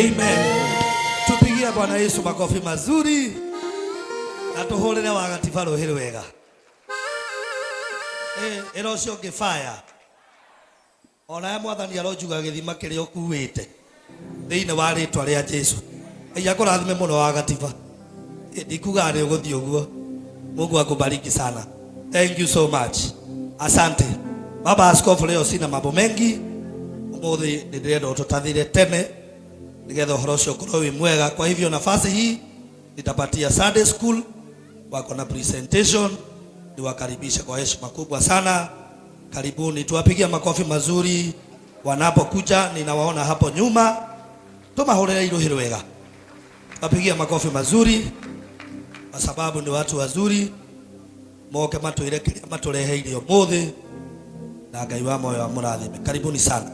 Amen. Tupigie Bwana Yesu makofi mazuri na tuhurire wagatiba ruhi rwega. Ĩra ũcio ũngĩ fire. Ona mwathani aronjuga gĩthima kĩrĩa ũkuĩte thĩinĩ wa rĩtwa rĩa Jesu. Ngai akũrathime mũno wagatiba. Ndikuga nĩ ũgũthiĩ ũguo. Mungu akubariki sana. Thank you so much. Asante. Baba Askofu, leo sina mambo mengi. Umuthi nĩ ndĩrenda ũtũtathire tene nigetha ũhoro ũcio ũkorwo wĩ mwega. Kwa hivyo nafasi hii nitapatia Sunday school wako na presentation, niwakaribisha kwa heshima kubwa sana. Karibuni, tuwapigia makofi mazuri wanapokuja. Ninawaona hapo nyuma, tumahurire iruhi rwega, tuwapigia makofi mazuri kwa sababu ni watu wazuri, moke matwire kiria matureheire umuthi, na Ngai wa moyo amurathime. Karibuni sana.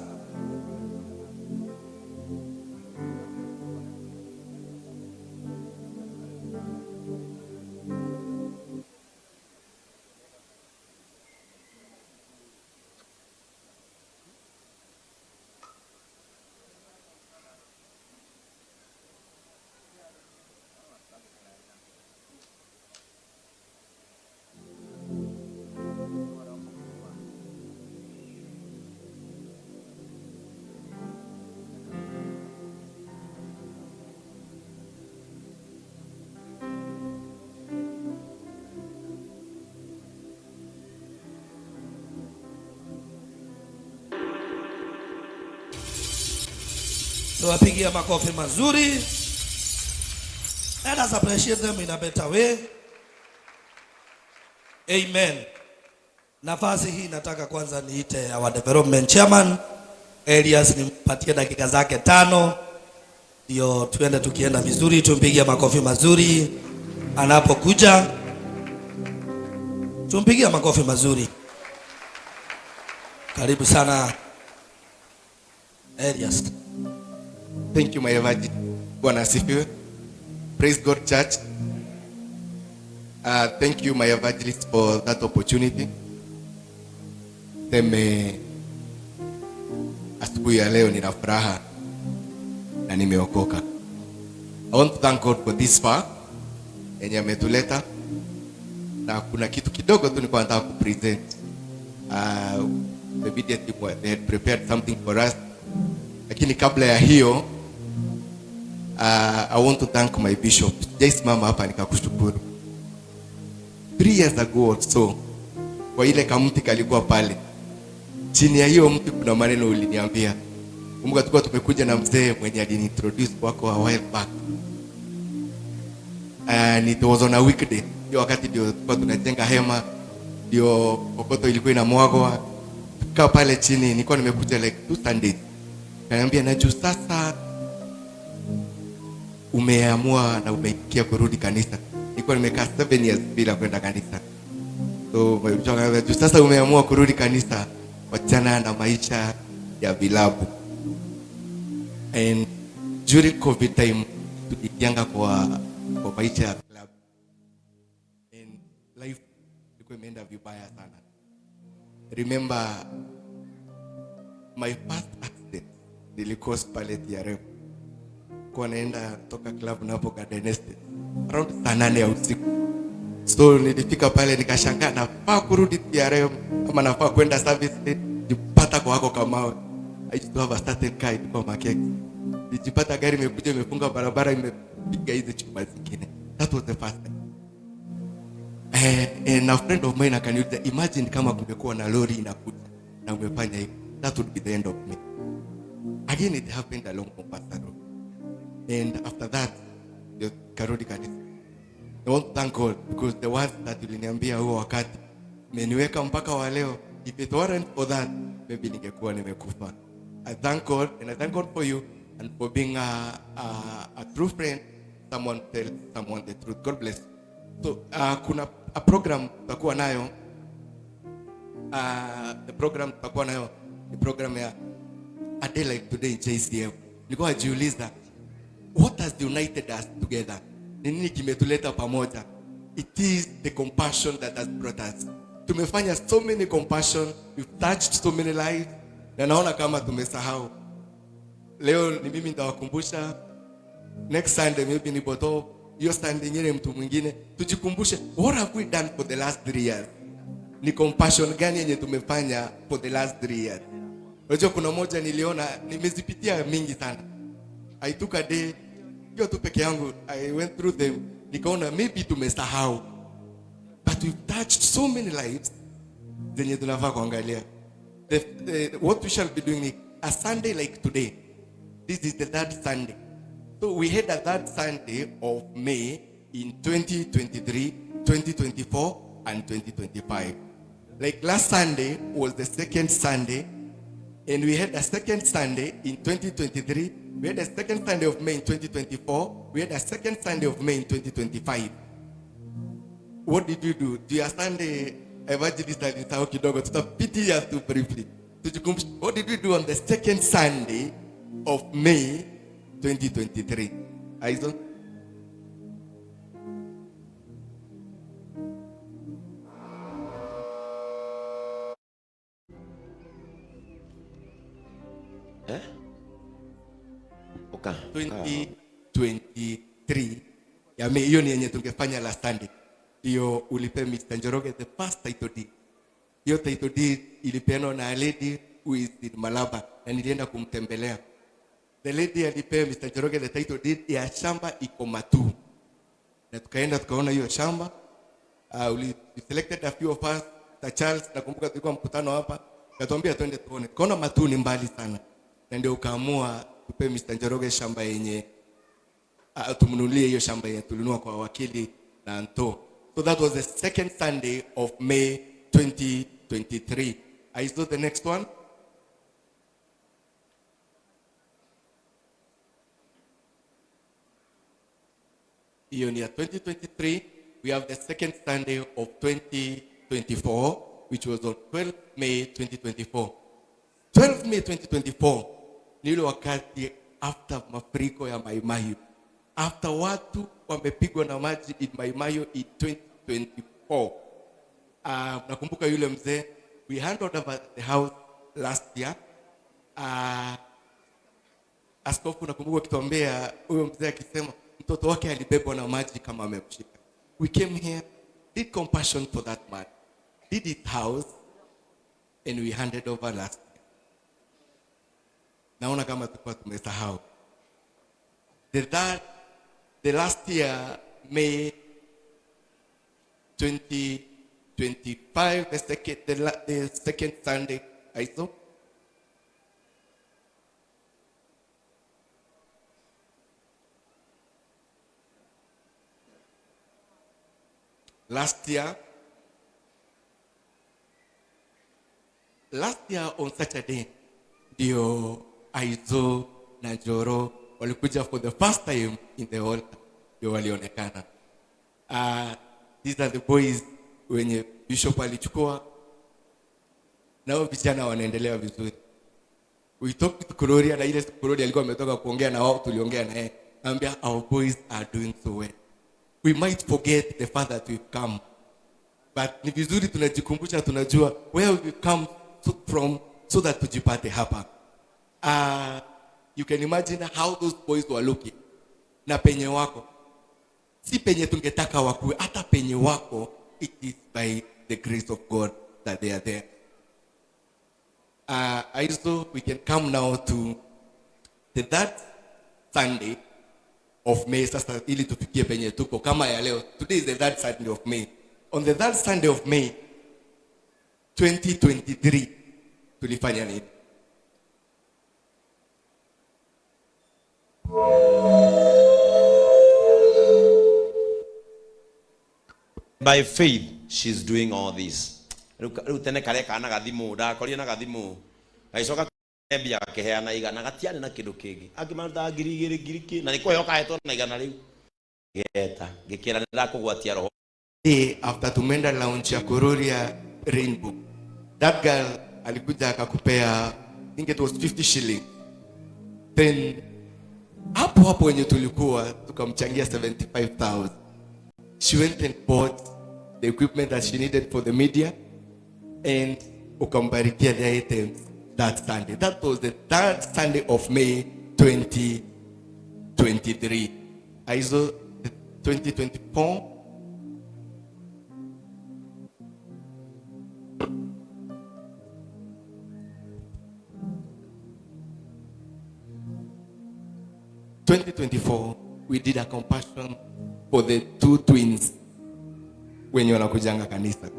Tuwapigia makofi mazuri. Let us appreciate them in a better way. Amen. Nafasi hii nataka kwanza niite our development chairman Elias, nimpatie dakika zake 5 ndio tuende tukienda vizuri. Tumpigie makofi mazuri anapokuja, tumpigie makofi mazuri. Karibu sana Elias. Thank you, my evangelist. Bwana asifiwe. Praise God, church. Thank you, my evangelist, for that opportunity. Seme asubuhi ya leo nina furaha na nimeokoka. I want to thank God for this far yenye ametuleta, na kuna kitu kidogo tu nilikuwa nataka kupresent. The media team they had prepared something for us, lakini kabla ya hiyo I want to thank my bishop. Sijaisimama hapa nikakushukuru. 3 years ago or so, kwa ile kamti kalikuwa pale chini ya hiyo mti, kuna maneno uliniambia. Kumbuka tulikuwa tumekuja na mzee mwenye aliniintroduce kwako a while back. And it was on a weekday. Hiyo wakati ndio tulikuwa tunajenga hema, ndio kokoto ilikuwa inamwagwa. Tukaa pale chini, nilikuwa nimekuja like 2 Sundays. Kaniambia, na juu sasa umeamua na umeikia kurudi kanisa. Nilikuwa nimekaa 7 years bila kwenda kanisa. So juu sasa umeamua kurudi kanisa, wachana na maisha ya vilabu. And during COVID time tulijianga kwa maisha ya club. And life ilikuwa imeenda vibaya sana. Remember my first accident nilicause pale TRM. Kwa naenda toka club na hapo Garden Estate around saa 8 ya usiku. So nilifika pale nikashangaa, nafaa kurudi TRM ama nafaa kwenda service lane? Nijipata kwa wako kama I used to have a certain car ilikuwa Makex. Nijipata gari imekuja imefunga barabara imepiga hizi chuma zingine. That was the first time. And a friend of mine akaniuliza, imagine kama kungekuwa na lori inakuja na umefanya hivi, that would be the end of me. Again it happened along Mombasa Road. And after that, ndio karudi kanisa. I want to thank God because the words that uliniambia huo wakati imeniweka mpaka wa leo. If it weren't for that, maybe ningekuwa nimekufa. I thank God, and I thank God for you and for being a true friend. Someone tells someone the truth. God bless. So kuna a program tutakuwa nayo. The program tutakuwa nayo ni program ya A Day Like Today in JCM. Nilikuwa najiuliza, what has united us together? Ni nini kimetuleta pamoja? It is the compassion that has brought us. Tumefanya so many compassion, we've touched so many lives, na naona kama tumesahau. Leo ni mimi nitawakumbusha. Next Sunday maybe ni Boto, hiyo Sunday nyingine mtu mwingine. Tujikumbushe, what have we done for the last 3 years? Ni compassion gani yenye tumefanya for the last 3 years? Unajua kuna moja niliona, nimezipitia mingi sana. I took a day hiyo tu peke yangu, I went through them, nikaona maybe tumesahau, but we've touched so many lives zenye tunafaa kuangalia. What we shall be doing is a Sunday like today. This is the third Sunday. So we had a third Sunday of May in 2023, 2024, and 2025. Like last Sunday was the second Sunday, and we had a second Sunday in 2023. We had a second Sunday of May in 2024. We had a second Sunday of May in 2025. What did we do? Juu ya Sunday evangelist alisahau kidogo, tutapitia tu briefly. Tujikumbushe, what did we do on the second Sunday of May 2023? Aizo? Eh? Uka. 2023 ya May, hiyo ni yenye tungefanya last Sunday. Ndio ulipe Mr. Njoroge the first title deed. Hiyo title deed ilipeanwa na a lady who is in Malaba na nilienda kumtembelea. The lady alipea Mr. Njoroge the title deed ya shamba iko Matu. Na tukaenda tukaona hiyo shamba. We selected a few of us, Sir Charles, nakumbuka tulikuwa mkutano hapa, katuambia twende tuone. Tukaona Matu ni mbali sana. Na ndio ukaamua tupe Mr. Njoroge shamba yenye tumnunulie hiyo shamba yenye tulinunua kwa wakili na Anto. So that was the second Sunday of May 2023. I saw the next one. Hiyo ni ya 2023. We have the second Sunday of 2024, which was on 12 May 2024. 12 May 2024 ni ile wakati after mafuriko ya Mai Mahiu, after watu wamepigwa na maji in Mai Mahiu in 2024. Nakumbuka yule mzee, we handed over the house last year. Askofu nakumbuka ukituambia huyo mzee akisema mtoto wake alibebwa na maji kama amemshika. We came here, did compassion for that man, did his house, and we handed over last year. Naona kama tulikuwa tumesahau. The last year, May 2025, the second Sunday I saw. Last year on Saturday, ndio Aizo na Joro walikuja for the first time in the altar, ndio walionekana. These are the boys wenye bishop alichukua, nao vijana wanaendelea vizuri. We talked to Gloria na ile siku Gloria alikuwa ametoka kuongea na wao, tuliongea na yeye. Ambia our boys are doing so well. We might forget the fact that we've come, but ni vizuri tunajikumbusha, tunajua where we come from so that tujipate hapa. You can imagine how those boys were looking na penye wako, si penye tungetaka wakuwe, hata penye wako, it is by the grace of God that they are there. Also, we can come now to the third Sunday of May. Sasa ili tufikie penye tuko kama ya leo. Today is the third Sunday of May. On the third Sunday of May 2023 tulifanya nini? By faith she's doing all this. Rĩu tene karĩa kana gathimũ ndakorire na gathimũ gagĩcoka mbia gakĩheana igana gatiarĩ na kĩndũ kĩngĩ angĩ marutaga 2,000 ngiri kĩ na nĩ kũheo kahetwo na igana rĩu geta ngĩkĩra nĩ ndakũgwatia roho. Day after tumeenda launch ya Kororia Rainbow, that girl alikuja akakupea, I think it was 50 shilling. Then hapo hapo wenye tulikuwa tukamchangia 75,000. She went and bought the equipment that she needed for the media and ukambarikia the items that Sunday. That was the third Sunday of May. 2023. ISO 2024. 2024 we did a compassion for the two twins wenye wanakujanga kanisa.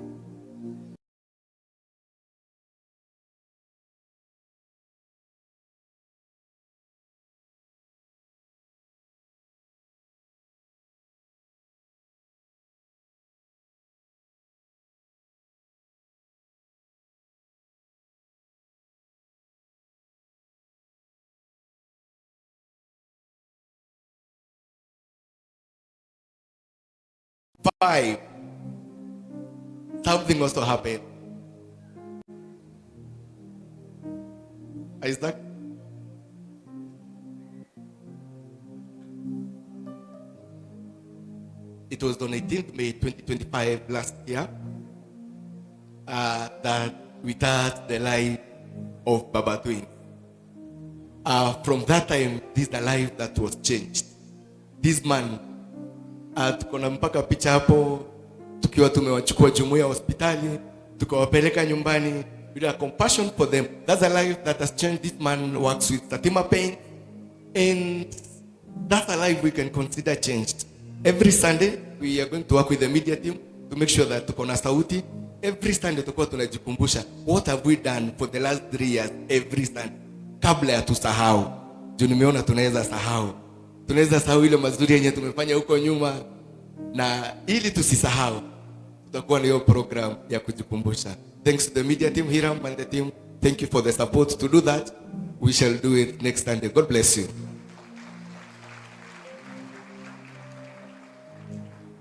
Five, something also happened. Isaac? It was on 18th May 2025 last year that we touched the life of Baba Twins. From that time, this is the life that was changed. This man, tuko na mpaka picha hapo tukiwa tumewachukua jumuiya hospitali tukawapeleka nyumbani with a compassion for them. That's a life that has changed. This man works with Satima Paint, and that's a life we can consider changed. Every Sunday we are going to work with the media team to make sure that tuko na sauti. Every Sunday tutakuwa tunajikumbusha what have we done for the last 3 years every Sunday, kabla ya tusahau. Juu nimeona tunaweza sahau, tunaweza sahau ile mazuri yenye tumefanya huko nyuma, na ili tusisahau, tutakuwa na hiyo program ya kujikumbusha. Thanks to the media team, Hiram and the team, thank you for the support to do that. We shall do it next Sunday. God bless you.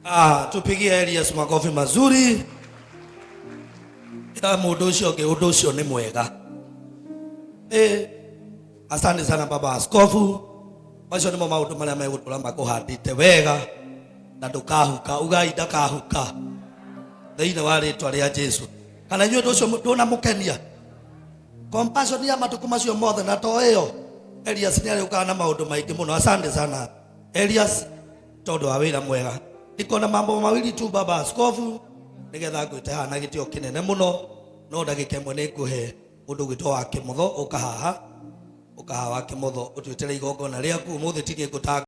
Ah, tupigie Elias makofi mazuri. Ya mundu ucio ungi undu ucio ni mwega. Asante sana baba askofu. Macio nimo maundu maria megũtũra makũhandĩte wega na ndũkahuka, ugai ndakahuka thĩinĩ wa rĩtwa rĩa Jesu. Kana inyuĩ ũndũ ũcio ndũnamũkenia? Compassion ya matukũ macio mothe na to ĩyo Elias nĩ arĩũkaga na maũndũ maingĩ mũno. Asante sana Elias tondũ wa wĩra mwega. Niko na mambo mawili tu baba askofu, nigetha ngwĩte haha na gĩtĩo kĩnene mũno, no ndagĩka ĩmwe nĩ ngũhe mũndũ ũgwĩtwo wa Kĩmotho. Ũka haha, ũka haha wa Kĩmotho, ũtwĩtĩre igongona rĩaku ũmũthĩ. Ti ngũtanga.